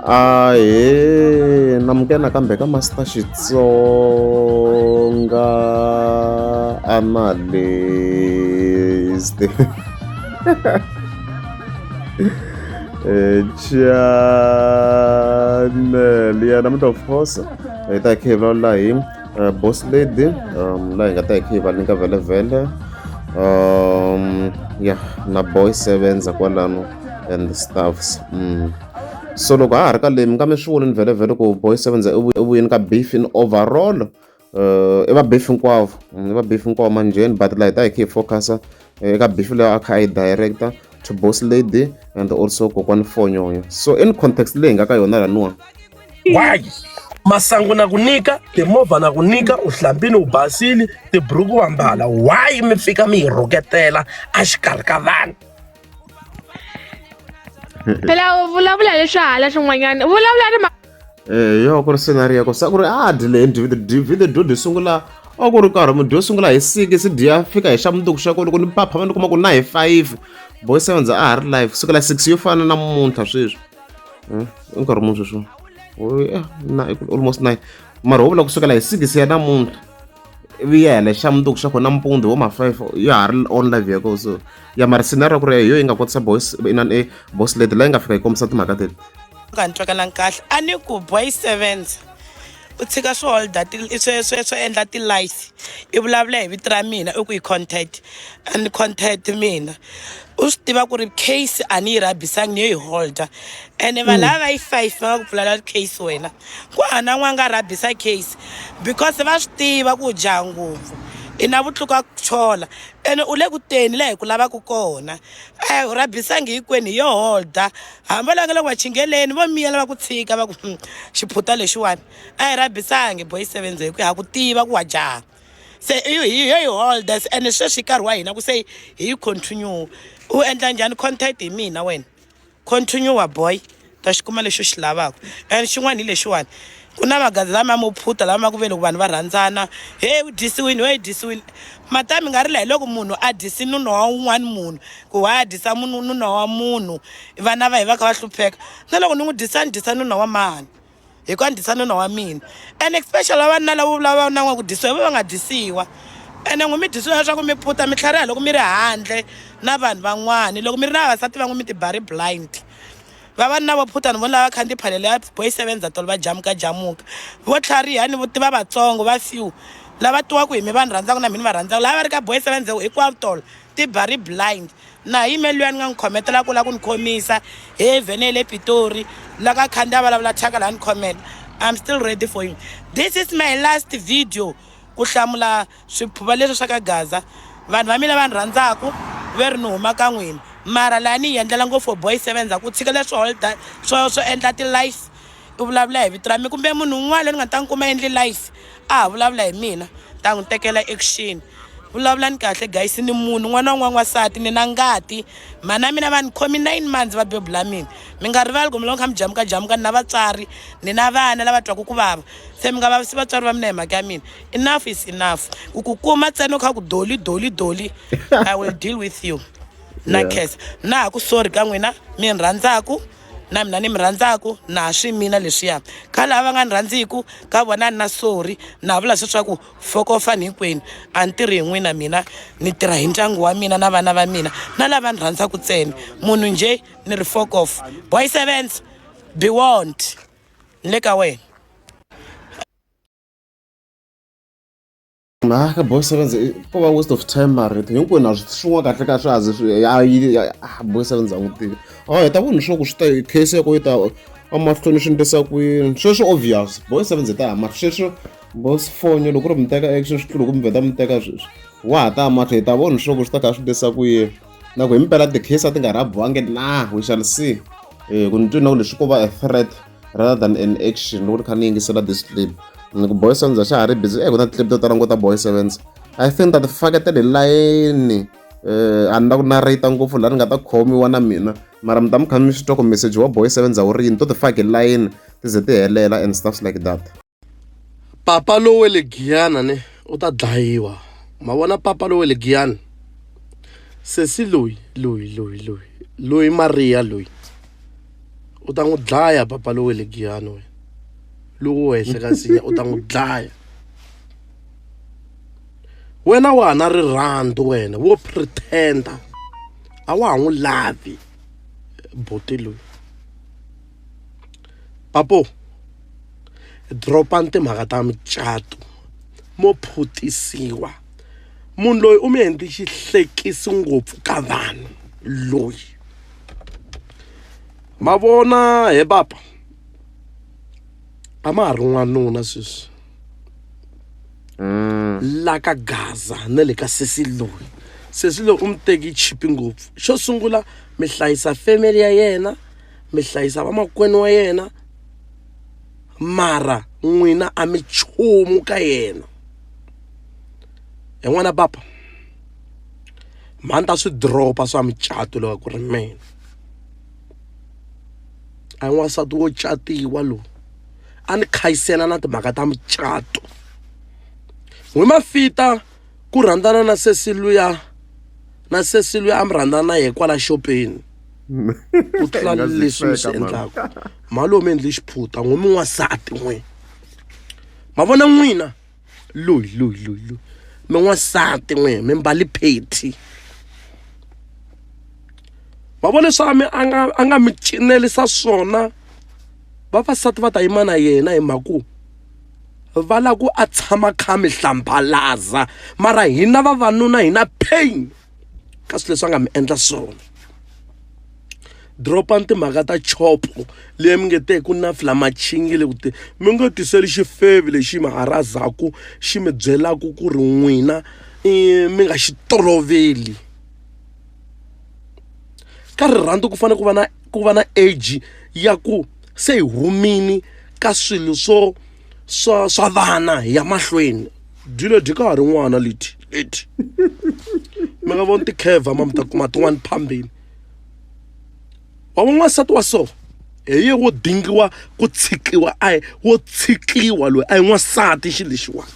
Ahee namukela nakambe ka Master Xitsonga Analyst channel ya namuntlha of course hi ta hi kha hi vulavula hi boss lady laha hi nga ta hi kha hi va nyika vhele ya na boy sevenza kwalano and stuffs. So loko ha ha ri ka leyi mi nga mi swi vonini vhele ku boy sevenza u vuyeni ka beef in overall i va beef hinkwavo i va beef hinkwavo manjheni but laha hi ta hi kha hi focus-a eka beef leyi a kha a yi director to boss lady and also kokwani Fonyoyo so in context leyi hi nga ka yona laniwa why masangu na ku nyika timovha na ku nyika u hlambini u basile tiburuku wa mbala why mi fika mi hi rhuketela exikarhi ka vanhu phela u vulavula leswi hala swin'wanyana vulavula ri Eh, yo ku ri scenario ya ku sa ku ri a dyi leyi video dyo dyi sungula a ku ri karhi mudyi yo sungula hi six dyi ya fika hi xa mundzuku xa kona loko ni phaphama ni kuma ku na hi 5 boy sevens a ha ri live kusukela 6 yo fana na namuntlha sweswi i nkarhi muni sweswi na almost 9 mara ho vula kusukela hi 6 ya namuntlha ivi ya hela xa mundzuku xa kona nampundzu vo ma 5 ya ha ri on live ya kona so ya mara scenario ku ri hi yo yi nga kotisa boys inani boss lady la yi nga fika yi kombisa timhaka teti Nga ni twakalangi kahle a ni ku boy sevens u tshika swo holda swo swo endla ti-lies i vulavula hi vito ra mina u ku i contact a ni contact mina u swi tiva ku ri case a ni yi rhabisangi ni yo yi holda ene vanhu lava va yi five va nga ku pfulela case wena ku hava na n'we a nga rhabisa case because va swi tiva ku u jaha ngopfu i na vutluka chola ene u le ku teni laha hi ku lavaka kona a hi rhabisangi hinkwenu hi yo holda hambi va lava nga le ku va chingeleni vo miyela va ku tshika va ku hmm, xiphuta lexiwani a hi rhabisangi boy sevenze hi ku ha ku tiva ku wa jaha se hi yo yi holda ene sweswi i nkarhi wa hina ku se hi yi continue u endla njhani contact hi mina wena Continue boy ta xi kuma lexi u xi lavaka and xin'wana hi lexiwani ku na magaza lama mo phuta lama ku ve loko vanhu va rhandzana he u dyisiwini we dyisiwini mata mi nga rila hi loko munhu a dyisi nuna wa un'wana munhu ku wa a dyisa munhu nuna wa munhu vana va hi va kha va hlupheka na loko ni n'wi dyisa ni dyisa nuna wa mani hi ku a ni dyisa nuna wa mina and especially vavanuna lavo lava na n'we ku dyisiwa hi va va nga dyisiwa ene n'wi mi dyisiwa leswaku mi phuta mi tlhariha loko mi ri handle na vanhu van'wani loko mi ri na vavasati van'we mi ti ba ri blind vavanuna vo phuta ni vona lava khandziya phalelo ya boy sevenza tolo va jamuka jamuka vo tlhariha ni tiva vatsongo va few lava tiwaku hi mi vanhu rhandzaka na mina va rhandzaka lava va ri ka boy sevenza hinkwavo tolo ti ba ri blind Na hi me luya ni nga n'wi khometela ku la ku ni khomisa he vhene le Pitori la ka khandziya vulavula thyaka la ni khomela I'm still ready for you this is my last video ku hlamula swiphuva leswi swa ka Gaza vanhu va mina va ni rhandzaku ve ri ni huma ka n'wina mara laha ni yi endlela ngopfu boy sevenza ku tshika leswo holda swo swo endla ti-life u vulavula hi vito ra mina kumbe munhu un'wana loyi ni nga ta n'wi kuma endli life a ha vulavula hi mina ta n'wi tekela action vulavulani kahle guys ni munhu n'wana wa n'wansati ni na ngati mhana mina va ni khomi 9 months va bebula mina mi nga rivali ku mi loko kha mi jamuka jamuka ni na vatswari ni na vana lava twaku ku vava se mi nga vavisi vatswari va mina hi mhaka ya mina enough is enough ku ku kuma ntsena u kha ku doli doli doli i will deal with you na yeah. na ha ku sorry ka n'wina mi ni rhandzaku na mina ni mi rhandzaku na ha swi mina leswiya ka lava va nga ni rhandziku ka vona ni na sorry na vula sweswaku fokofani hinkwenu a ni tirhi hi n'wina mina ni tirha hi ndyangu wa mina na vana va mina na lava ni rhandzaku ntsena munhu njhe ni ri fokof boy sevens be warned ni le ka wena Ah, ka boy sevens ko va waste of time marito hinkwenu a swi swin'wana kahle ka swi a ze swi a yi ah, boy sevens a n'wi tivi a hi ta vona swa ku swi ta case ya ko yi ta emahlweni swi endlisa ku yini sweswo obvious boy sevens yi ta ya mahlweni sweswo boss fonyo loko ku ri mi teka action swi tlula ku mi vheta mi teka sweswi wa ha ta ya mahlweni hi ta vona swa ku swi ta kha swi endlisa ku yini na ku hi mpela ti-case a ti nga rhabiwangi na we shall see ku ni twi na ku leswi ko va a threat rather than an action loko ni kha ni yingisela this clip ni ku boy sevens a xa ha ri busy ku na ti-clip to tala ngo ta boy sevens i think ta ti faketela hi layeni um a ni la ku narrate ngopfu laha ni nga ta khomiwa na mina mara mi ta mi kha mi swi twa ku message wa boy sevens a wu ri yini to ti faka hi layeni ti ze ti helela and stuffs like that Papa lowe le Giyani ne u ta dlayiwa ma vona papa lowe le Giyani sesi loyi loyi loyi loyi Loyi Mariya loyi u ta n'wi dlaya papa lowu le Giyani wena lowu wo henhla ka nsinya u ta n'wi dlaya wena wa ha na rirhandzu wena wo pretend-a a wa ha n'wi lavi buti loyi papo dropani timhaka ta mucato mo phutisiwa munhu loyi u mi endli xihlekisi ngopfu ka vanhu loyi ma vona he papa a ma ha ri n'wanuna sweswi la ka gaza na le ka sesi loyi sesi loyi u mi teki chipi ngopfu xo sungula mi hlayisa family ya yena mi hlayisa vamakwenu wa yena mara n'wina a mi chumu ka yena hi n'wana papa mhani ta swi dropa swa micato loko ku ri mina a hi n'wansati wo catiwa lowu a ni khayisela na timhaka ta mucato n'wi mafita ku rhandzana na sesi luya na sesi luya a mi rhandzana na yena kwala xopeni ku tlula leswi mi swi endlaka mhani lowu mi endli xiphuta n'wi mi n'wansati n'we ma vona n'wina loyi loyi loyi loyi mi n'wansati n'we mi mbali pheti ma vona leswi a mi a nga a nga mi cinelisa swona vavasati va ta yima na yena hi mhaka ku va lava ku a tshama kha mi hlambalaza mara hina vavanuna hi na pain ka swilo leswi a nga mi endla swona dropani timhaka ta chopo leyi mi nge te ku na flamachingi le ku te mi ngo tiseli xifevi lexi mi harazaku xi mi byelaku ku ri n'wina mi nga xi toloveli ka rirhandzu ku fanele ku va na ku va na age ya ku se hi humini ka swilo swo swa swa vana hi ya mahlweni dyile dyi ka ha ri n'wana leti leti mi nga voni tikhevha ma mi ta kuma tin'wani phambili wa n'wansati wa so hi ye wo dingiwa ku tshikiwa a wo tshikiwa loyi a hi n'wansati xilo lexiwani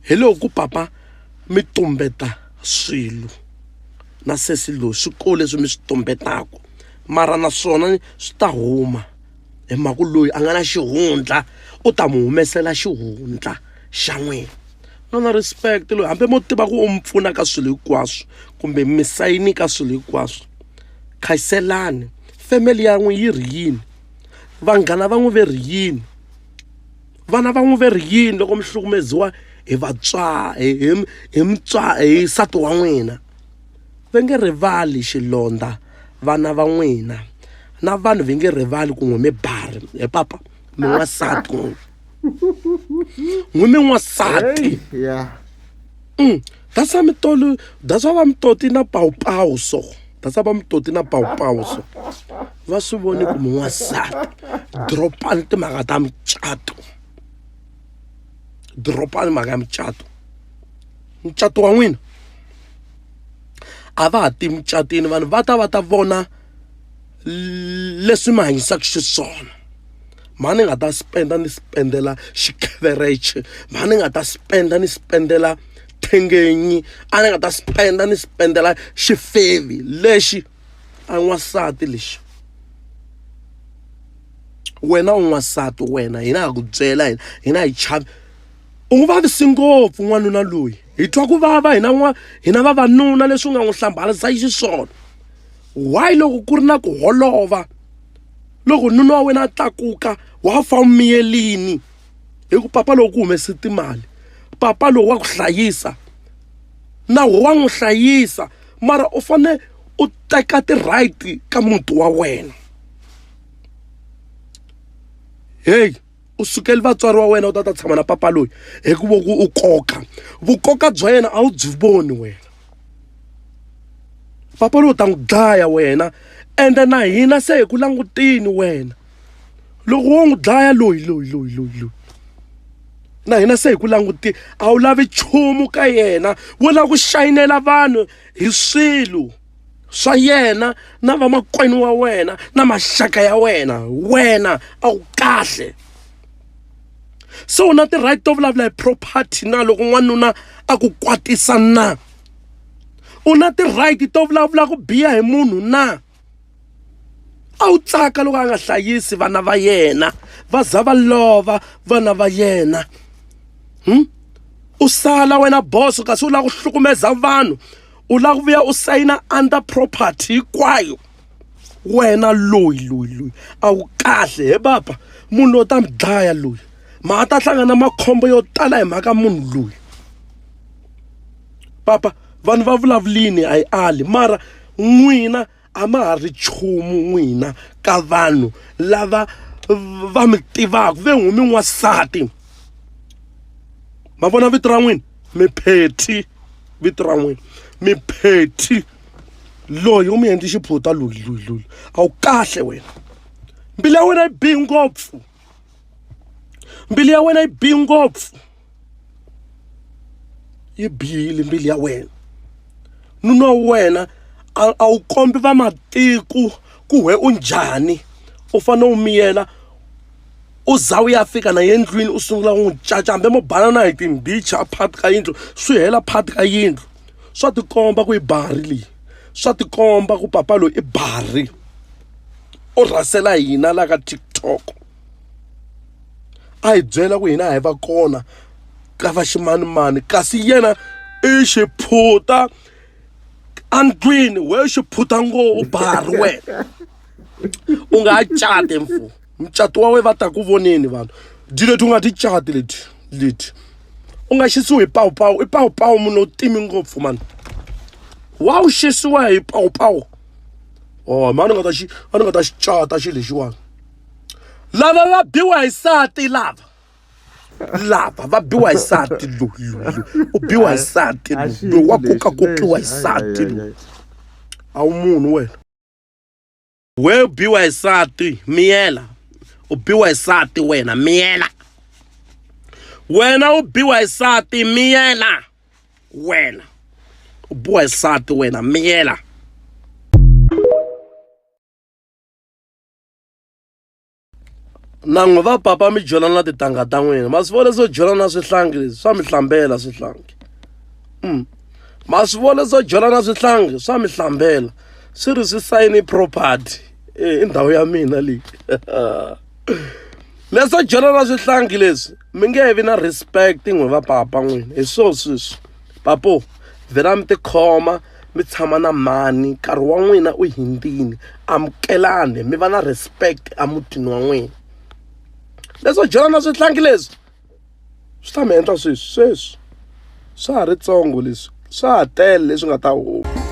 hi loko ku papa mi tumbeta swilo na sesi loyi swi kona leswi mi swi tumbetaka mara naswona swi ta huma hi mhaka loyi a nga na xihundla u ta mi humesela xihundla xa n'wina no na respect loyi hambi mo tiva ku u mi pfuna ka swilo hinkwaswo kumbe mi sayini ka swilo hinkwaswo khayiselani family ya n'wi yi ri yini vanghana va n'wi ve ri yini vana va n'wi ve ri yini loko mi hlukumeziwa hi vatswari hi hi mutswari hi nsati wa n'wina va nge rivali xilondza vana va n'wina na vanhu va nge rivali ku n'wi mi bari he papa mi n'wansati n'wina n'wi mi n'wansati yeah that's why mi tolo that's why va mi toti na pawupawu so that's why va mi toti na pawupawu so va swi voni ku mi n'wansati dropani timhaka ta mucato dropani mhaka ya mucato mucato wa n'wina a va ha ti mucatini vanhu va ta va ta vona leswi mi hanyisaka xiswona mhani nga ta spenda ni spendela xikhevereche mhani nga ta spenda ni spendela thengenyi a ni nga ta spenda ni spendela xifevi lexi a n'wansati lexi wena u n'wansati wena hina ha ku byela hina hina hi chavi u n'wi vavisi ngopfu n'wanuna loyi hi twa ku vava hina n'wa hina vavanuna leswi u nga n'wi hlambalisa xiswona why loko ku ri na ku holova loko nuna wa wena a tlakuka wa fa u miyelini hi ku papa lowu ku humese timali papa lowu wa ku hlayisa na wa n'wi hlayisa mara u fane u teka ti-right ka muti wa wena heyi u sukeli vatswari wa wena u ta ta tshama na papa loyi hikuva ku u koka vukoka bya yena a wu byi voni wena papa loyi u ta n'wi dlaya wena ende na hina se hi ku langutini wena loko wo n'wi dlaya loyi loyi loyi loyi loyi na hina se hi ku langutini a wu lavi nchumu ka yena wo lava ku xayinela vanhu hi swilo swa yena na vamakwenu wa wena na maxaka ya wena wena a wu kahle se u na ti-right to vulavula hi property na loko n'wanuna a ku kwatisa na. U na ti-right to vulavula ku biha hi munhu na? A wu tsaka loko a nga hlayisi vana va yena va za va lova vana va yena. U sala wena boso kasi u lava ku hlukumeza vanhu u lava ku vuya u sayina under property hinkwayo wena loyi loyi loyi a wu kahle he baba munhu loyi u ta mi dlaya loyi ma ta hlangana na makhombo yo tala hi mhaka munhu loyi papa vanhu va vulavulini a yi ali mara n'wina a ma ha ri nchumu n'wina ka vanhu lava va mi tivaka ve n'wi mi n'wansati ma vona vito ra n'wina miphethi vito ra n'wina miphethi loyi u mi endli xiphuta loyi loyi loyi a wu kahle wena mbilu ya wena yi bihi ngopfu mbilu ya wena yi bihi ngopfu yi bihile mbilu ya wena nuna wa wena a wu kombi vamatiko ku we u njhani u fanele u miyela u za u ya fika na endlwini u sungula u n'wi caca hambi mo banana hi timbichi a phati ka yindlu swi hela phati ka yindlu swa tikomba ku i bari leyi swa tikomba ku papa loyi i bari u rhasela hina la ka TikTok a hi byela ku hina a hi va kona ka va ximanimani kasi yena i xiphuta andlwini we xiphuta ngo u bari wena u nga ha cati mfu mucato wa we va ta ku voneni vanhu dyi leti u nga ti cati leti leti u nga xisiwi hi pawupawu i pawupawu munhu u timi ngopfu mani wa wu xisiwa hi pawupawu oh mani nga ta xi a ni nga ta xi cata xi lexiwani lava va biwa hi nsati lava lava va biwa hi nsati loyi loyi u biwa hi nsati loyi wa kokakokiwa hi nsati loyi a wu munhu wena we u biwa hi nsati miyela u biwa hi nsati wena miyela wena u biwa hi nsati miyela wena u biwa hi nsati wena miyela na n'we va papa mi jola na tintangha ta n'wina ma swi vona leswo jola na swihlangi leswi swa mi hlambela swihlangi ma swi vona leswo jola na swihlangi swa mi hlambela swi ri swi sayini property i ndhawu ya mina leyi leswo jola na swihlangi leswi mi nge vi na respect n'we va papa n'wina hi swo sweswi papo vhela mi tikhoma mi tshama na mhani nkarhi wa n'wina u hundzile amukelani mi va na respect emutini wa n'wina leswo jola na swihlangi leswi swi ta mi endla sweswi sweswi swa ha ri tsongo leswi swa ha tele leswi nga ta huma.